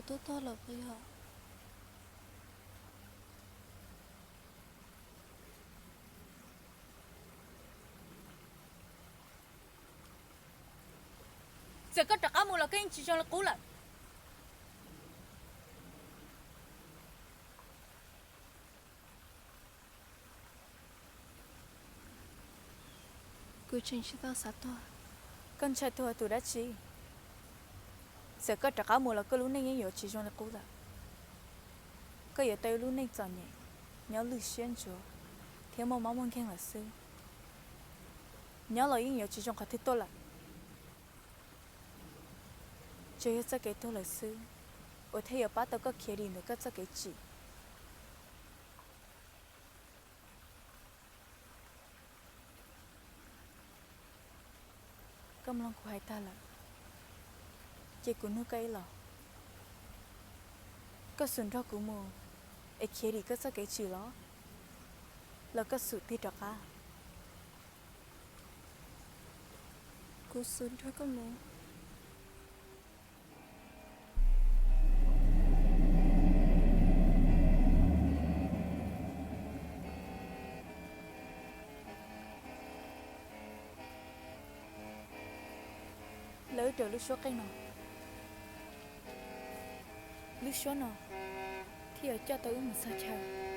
Tuaj tag lawm puas yog? Txawm koj rov qab mus los koj yeej tsis zoo li qub lawm. Kuv tseem tsis tau xav tuag. Koj ntshai tuag tus dab tsi? Txawm koj rov qab mus los koj lub neej yeej yuav tsis zoo li qub lawm. Koj yuav tau ib lub neej txom nyem, nyob lwj siab ntsuav, thiab muaj mob muaj nkeeg lawm xwb. Nyob los yeej yuav tsis zoo qhov twg tuaj lawm. Tsuas yog txoj kev tuag lawm xwb uas thiaj yuav pab tau koj khiav dim ntawm koj txoj kev tsim. Koj mloog kuv hais tag lawm, ces kuv nug koj ib los. Koj xub nrog kuv mus es khiav dim koj txoj kev tsim los, los koj xub tig rov qab? Kuv xub nrog koj mus. Lawv wb raws lub suab qeej no, lub suab no thiaj yuav coj tau wb mus txog chaw.